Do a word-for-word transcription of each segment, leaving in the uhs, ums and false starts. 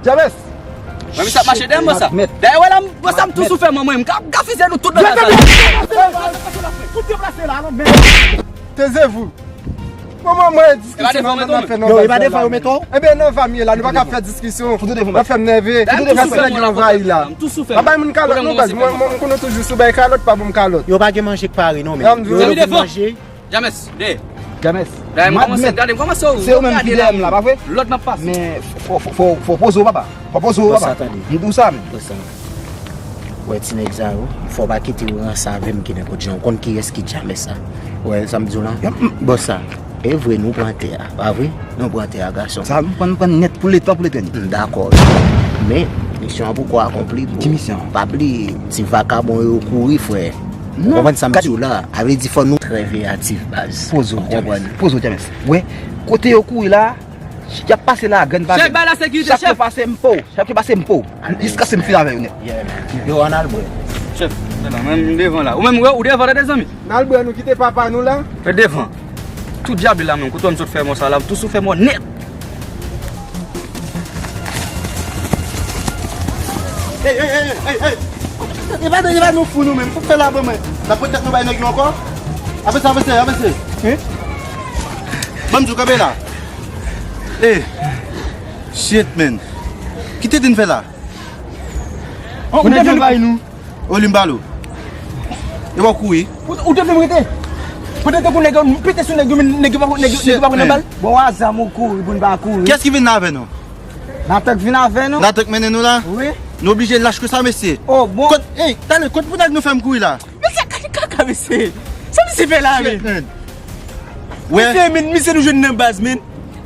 James! Mwen, misye ap mache dèyè m, bòs la. Dèyè, wè la, bòs la, m tou sou fè mwen, mwen, m ka, m ka fizye nou tout nan kay sa. Tout deplase la, non, men. Taisez-vous. Bon, mwen, mwen, diskisyon nan, nan fè nan. Yo, e pa devan yo mete w? Ebyen, nan va m ye la, nou pa ka fè diskisyon. Fout ou devan, baz. Nan fè m nève. Nan fè nèg yo anvayi la. M tou sou fè mwen. Pa bay moun kalòt, non, baz. Mwen, mwen, m konnen toujou, si w bay kalòt, pa ban m kalòt. Yo pa gen manje k pare, non, men. Yo devan manje. James, de. James. Dayè, m kòmanse gade, m kòmanse wè w gade la. Se ou menm ki dèyè m la, pa vre? Lòd m ap pase. Men fò, fò, fò, fò poze w, papa. Fò poze w, papa. Bòs sa, tande. M di w sa, men. Bòs sa. Wè, ti nèg sa yo, fò w pa kite yo ranse avè m ki nenpòt jan. Ou konn kiyès ki James sa? Wè, sa m di w la? Bòs sa. E vre, nou pran tè a, pa vre? Nou pran tè a, gason. Sa, nou pran, nou pran nèt pou letan, pou letènite. M dakò. Men, misyon an poko akonpli, bro. Ki misyon? Pa bliye, ti vakabon yo kouri, frè. Ou konprann sa m di w la? A vle di fò nou trè veyatif, baz. Poze w, James. Poze w, James. Wè, kote yo kouri la, y ap pase la, grenn pa grenn. Chèf, bay la sekirite, chèf. Chak yo pase m po, chak yo pase m po. Jiskaske m fin avè yo nèt. Yo, ann al bwè. Chèf, men non, men m devan la. Ou menm, ou devan, tande, zanmi. N al bwè, nou kite papa nou la. Fè devan. Tout djab la menm, kote w sot fè mò sa la, m tou sou fè mò nèt. Ey, ey, ey, ey, ey. E pa, e pa nou fou nou menm. Fòk fè la ban mwen. N ap pran tèt nou bay nèg yo ankò. Avanse, avanse, avanse. Ban m di w kanpe la. Ey. Shit, man. Kite din fè la. Ou te vle bay nou. Oli m pale w. E w ap kouri. Ou, ou te vle m rete. Poutèt tankou nèg yo, m pete sou nèg yo, men nèg yo pa, nèg yo, nèg yo pa pran nan bal. Bon, a zam ou kouri pou n pa kouri. Kiyès ki vin la avè nou? Natank vin avè nou. Natank mennen nou la? Wi. Nou oblije lach ke sa, mesye. Oh, bon. Kot, ey, talè, kot pou nèg nou fè m kouri la? Mesye, gade kaka, mesye. Sa misye fè la, men? Shit, man. Wè. Mesye, men, misye nou jwenn nan baz, men.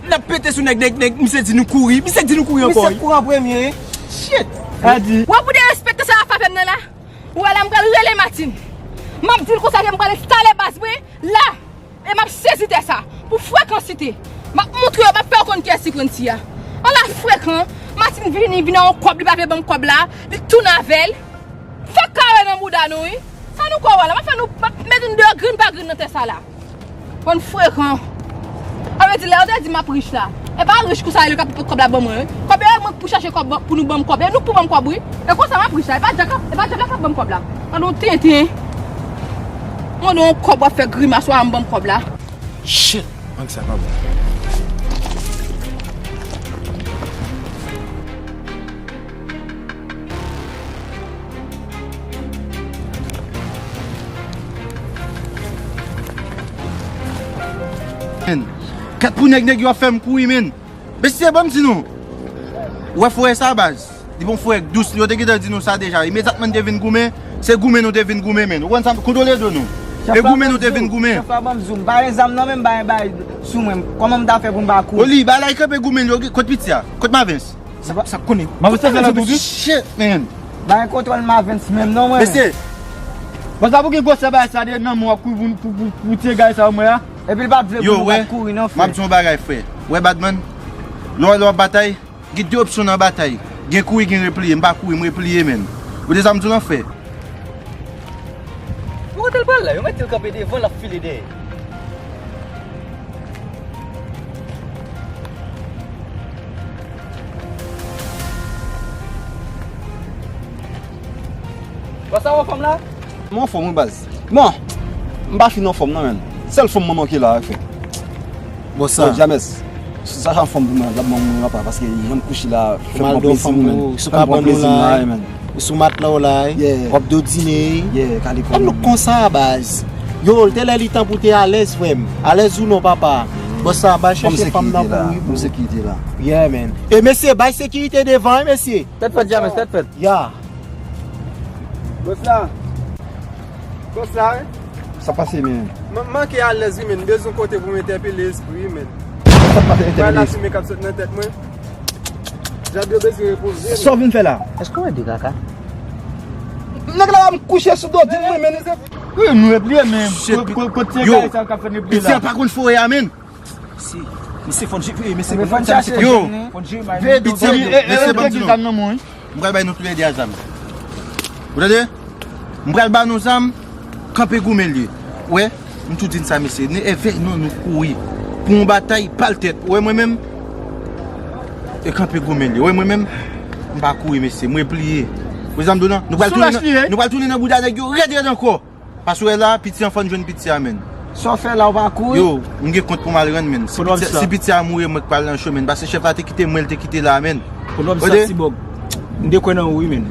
N ap pete sou nèg, nèg, nèg, misye di nou kouri. Misye di nou kouri ankò, wi. Misye kouri an premye, wi. Shit. Adi. Wè, pou derespektan sa w ap fè m nan la. Ou wè la, m pral rele Martine. M ap di l konsa ke m pral enstale baz mwen la. E m ap sezi tè sa. Pou frekansite. M ap montre yo, m ap fè yo konn kiyès ki pran ti a. Ala frekan. Martine vini, vini ak yon kòb, li pa vle ban m kòb la. Li tounen avè l. Fè kare nan bouda nou, wi. Sa nou kwè w wè la? M ap fè nou, m ap mete nou deyò grenn pa grenn nan tè sa la. Bann frekan. A vle di, lè yo te di m ap rich la, e pa rich konsa yo ka pot kòb la ban mwen, wi. Kòb yo mwen pou chache kòb ban, pou nou ban m kòb. E nou k pou ban m kòb, wi. E konsa m ap rich la. E pa djab, e pa djab la k ap ban m kòb la. Tande yon tenten. Mande yon kòb w ap fè grimas w a m ban m kòb la. Shit, nèg sa pa bon. Men, kat pou nèg, nèg yo ap fè m kouri, men. Mesye, ban m di nou. Ou wè frè sa, baz? Li bon frè k dous, yo te gentan di nou sa deja. Imedyatman n te vin goumen, se goumen nou te vin goumen, men. Ou konn sa, kontwole do nou. E goumen nou te vin goumen. Chèf la ban m zoom. Pa gen zam nan men m, pa gen bagay sou mwen. Kòman m ta fè pou m pa kouri? Oli, ba la, kanpe goumen yo, kot piti a? Kot Mavens? Sa, sa konnen. Mavens fè la tou tou? Shit, man. Pa gen kontwòl Mavens menm non, mwen. Mesye. Bon, sa pou ki gwosè bagay sa de nan mwen w ap kouri pou, pou, pou, pou tiye gay sa yo mwen a? Epi l pa t vle pou nou pa kouri non, frè. Yo, wè, m ap di yon bagay, frè. Wè, Badman, lè w, lè w ap batay, gen de opsyon nan batay. Gen kouri, gen repliye. M pa kouri, m repliye, menn. Ou de sa m di w lan, frè? Pou kote l pral la? Yo mete l kanpe devan, l ap file dèyè. Bòs la, w anfòm la? M anfòm, wi, baz. Bon, m pa fin anfòm, non, menn. Sèl fanm mwen manke la, frè. Bon, sa. Bon, James, sa, sa anfòm pou mwen, la, bon, mwen pa, paske jan m kouche la, fè m pran plezi, menn. Fè m pran plezi m la, menn. Ou sou matla w la, wi. Yeah. W ap dodine, wi. Yeah, kale kò. Ann nou konsa, baz. Yo, te lè li tan pou te alèz, frè m. Alèz ou non, papa. Bòs la, bay chèche fanm nan pou wi, pou. Kòm sekirite la. Yeah, man. E mesye, bay sekirite devan, wi, mesye. Tèt fèt, James, tèt fèt. Ya. Bòs la. Bòs la, wi. Sa pase, men? M manke alèz, wi, men. M bezwen kote pou m entèpele espri, wi, men. Sa pase, entèpele espri? Bay la fimen k ap sot nan tèt mwen. Djab yo bezwen repoze. Sa w vin fè la? Èske w wè de kaka? Nèg la m kouche sou do di mwen, men. Wi, nou repliye, men. Shit. Ko-, ko-, kote gay sa k ap fè n repliye la? Piti a pa konn foye a, men. Si. Misye fò n jere, misye fò n chache. Yo. Fò n jere, men. Piti a, mesye, ban m di nou. M pral bay nou toulède a zam. Ou tande? M pral ba nou zam, kanpe goumen l ye. Ou wè? M tou di n sa, mesye. Ne evèy nou, nou kouri. Pou yon batay, pa l tèt. Ou wè mwen menm? E kanpe goumen li. Wè mwen menm, m pa kouri mesye, m repliye. Wè sa m di w lan, nou pral tounen nan, nou pral tounen nan bouda nèg yo rèd rèd ankò. Paske wè la, piti an fò n jwenn piti a menn. Sa w fè la, w pa kouri? Yo, m gen kont pou m al rann menn. Si piti a mouri, mwen k pral nan cho menn. Paske chèf la te kite m, mwen l te kite la menn. Pwodwòm sa sibòg. M te kwè nan ou wi menn.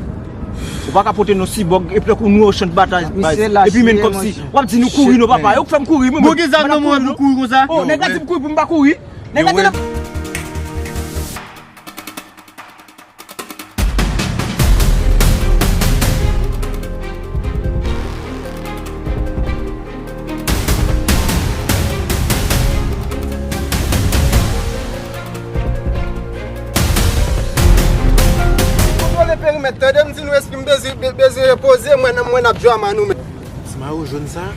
Ou pa ka pote non sibòg epi tankou nou ochan batay. Epi menn kòmsi w ap di nou kouri non papa. Yo k fè m kouri mwen menm. Bon gen zam nan mwen pou kouri konsa. Oh, nèg la di m kouri pou m pa kouri. Nèg la di nan Kontwole perimèt, tande m di nou espri m bezwen, be-, bezwen repoze, mwen, mwen n ap jwe a man nou menm. Ti mayo jòn sa,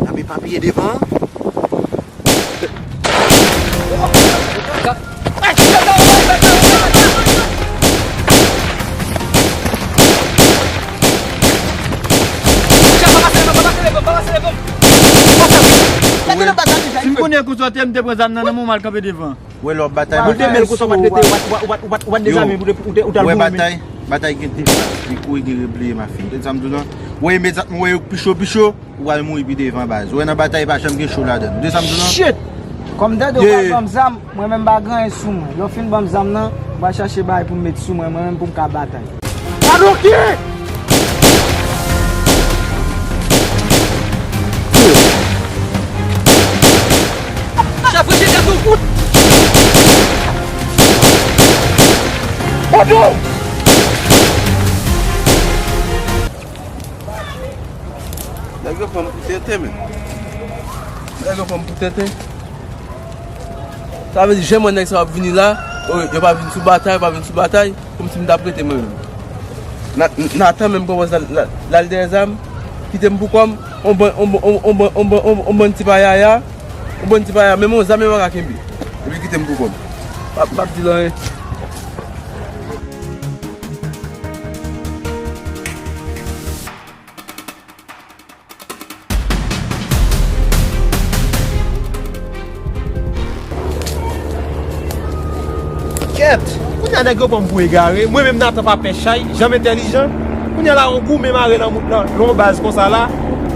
n ap epapiye devan an. Si m konnen konsa w te, m te pran zam nan nan men w, m al kanpe devan. Wè lè w ap batay, batay. Ou te bèl konsa, w pa t rete, w pa t, w pa t, w pa t, w pa t dezame pou te, pou te, ou t al goumen. Wè batay, batay gen de faz. Gen kouri, gen repliye, ma fi. Ou tande sa m di w lan? Wè imedyatman, wè yo pi cho, pi cho. Ou pral mouri pi devan baz. Ou wè nan batay pa janm gen cho ladann. Ou tande sa m di w lan? Shit! Kòm tande w pral ban m zam, mwen menm m pa gen anyen sou mwen. Lè w fin ban m zam nan, m pral chache bagay pou m met sou mwen, mwen menm pou m ka batay. Adoki! Chèf, rete tèt ou! Odo! Nèg yo pran m pou tenten, men. Nèg yo pran m pou tenten. Sa vle di, jan m wè nèg sa yo ap vini la, yo, yo pa vin sou batay, yo pa vin sou batay, kòmsi m t ap rete mwen menm. Na-, Nathan menm kòmanse l al, l al, l al dèyè zam, kite m pou kò m, on bann, on bann, on bann, on bann, on bann ti payaya, on bann ti payaya, menm on zam yo pa ka kenbe. Epi kite m pou kò m. M ap, m ap di l anyen. Kèt! Kounye a nèg yo pran m pou egare. Mwen menm Nathan pa pè chay, jan m entèlijan. Kounye a la, yon goumen mare nan, nan, nan yon baz konsa la.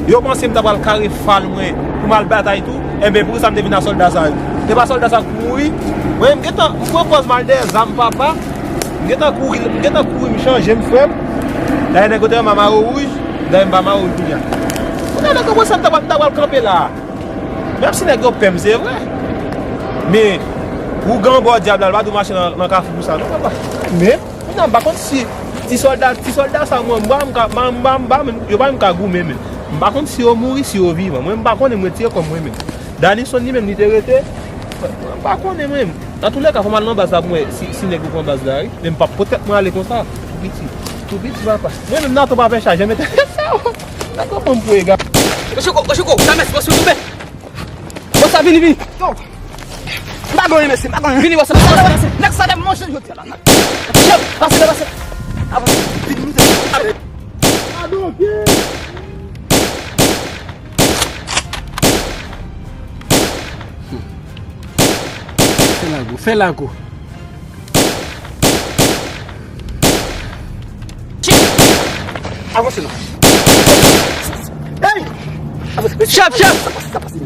Yo panse m ta pral kare fal mwen pou m al batay tou. Enben, pou sa m te vin a sòlda sa yo. Se pa sòlda sa k mouri. Mwen, m gentan, m pran pòz m al dèyè zam, papa. M gentan kouri, m gentan kouri, m chanje m, frè m. Dayè nèg yo te rann m a mawo wouj, dayè m pa mawo wouj kounye a. Kounye a nèg yo panse m ta pral, m ta pral kanpe la. Menm si nèg yo pè m, se vre. Men, ougan bò dyab la, l pa dwe mache nan, nan kafou konsa, non, papa. Men, kounye a, m pa konn si ti sòlda, ti sòlda sa, mwen, m pa menm ka, m pa, m pa, m pa menm, yo pa menm ka goumen, men. M pa konn si yo mouri, si yo vivan. Mwen, m pa konnen, m retire kò m, mwen menm. Danison, li menm, li te rete. Mwen, m pa konnen, mwen menm. Antoulèka, fò m al nan baz la pou mwen, si, si nèg yo pran baz la, wi. Men m p ap pot tèt mwen ale konsa. Tou piti. Tou piti, papa. Mwen menm, Nathan pa fè chay, janm enterese w. Nèg yo pran m pou egare. Oshiko, Oshiko, sa mèsi, mèsi, tonbe. Bòs la vini, vini. Yo. M pa gon mesye, m pa gon. Vini, bòs la, bòs la, bòs la. Nèg sa te manje jodi a la. Pase, pase. Avanse. Vini, vini. Adoki! Fè lago, fè lago. Avanse non. Hey! Avanse. Chèf, chèf! Sa pase, sa pase.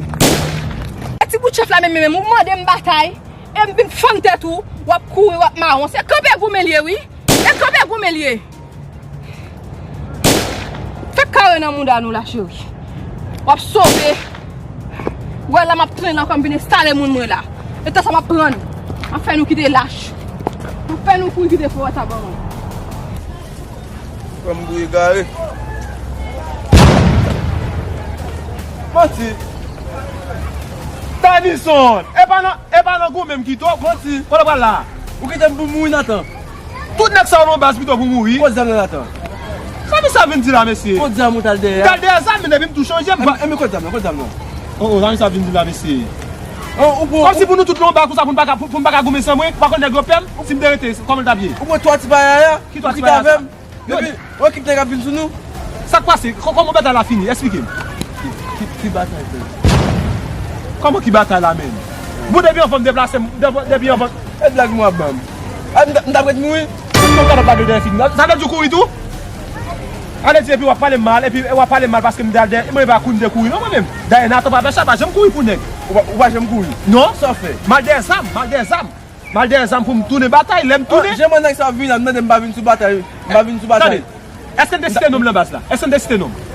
Ti bout chèf la menm, menm, ou mande m batay, e m vin fann tèt ou, w ap kouri, w ap mawon. Se kanpe goumen l ye, wi. E kanpe goumen l ye. Fè kare nan mouda nou la, cheri. W ap sove. Wè la m ap trennen ankò, m vin enstale moun mwen la. E tan sa m ap pran nou. M ap fè nou kite lach. M ap fè nou kouri kite fò a sa ban mwen. Pran m pou egare. Manti. Tanison, e pa nan, e pa nan gou menm ki to, manti. Kote w pral la? Ou kite m pou mouri, Nathan. Tout nèg sa yo nan baz pito pou mouri. Kot zam nan, Nathan? Sa misye ap vin di la, mesye? Kot zam ou t al dèyè a? M t al dèyè zam, men depi m tou chanje, m pa. Enben, enben, kot zam nan, kot zam nan? Oh, oh, sa misye ap vin di la, mesye? Oh, ou pran. Kòmsi pou nou tout nan baz konsa, pou n pa ka, pou, pou n pa ka goumen san mwen, ou pa konn nèg yo pè m, si m te rete, kòman l t ap ye? Ou pran twa ti payaya, ki twa ti payaya sa? Epi, wè kit nèg ap vin sou nou. Sa k pase? Kò-, kòman batay la fini? Esplike m. Ki, ki, ki batay, frè? Kòman ki batay la menm? Bon, depi anvan m deplase m, depi, depi anvan, E blag mwen ap ban m. A, m t- m t ap ret mouri. Ou konn sa w ap pale dèyè fi m nan? Sa vle di w kouri tou? Ale di epi w ap pale m mal, epi w ap pale m mal paske m te al dèyè, mwen pa kouri, m te kouri non mwen menm. Dayè Nathan pa fè sa, pa janm kouri pou nèg. Ou pa, ou pa janm kouri? Non. Sa w fè? M al dèyè zam, m al dèyè zam. M al dèyè zam pou m tounen batay, lè m tounen. Jan mwen nèg sa ap vini la, m tande m pa vin sou batay, m pa vin sou batay. Tande, èske n te site non m nan baz la? Èske n te site non m?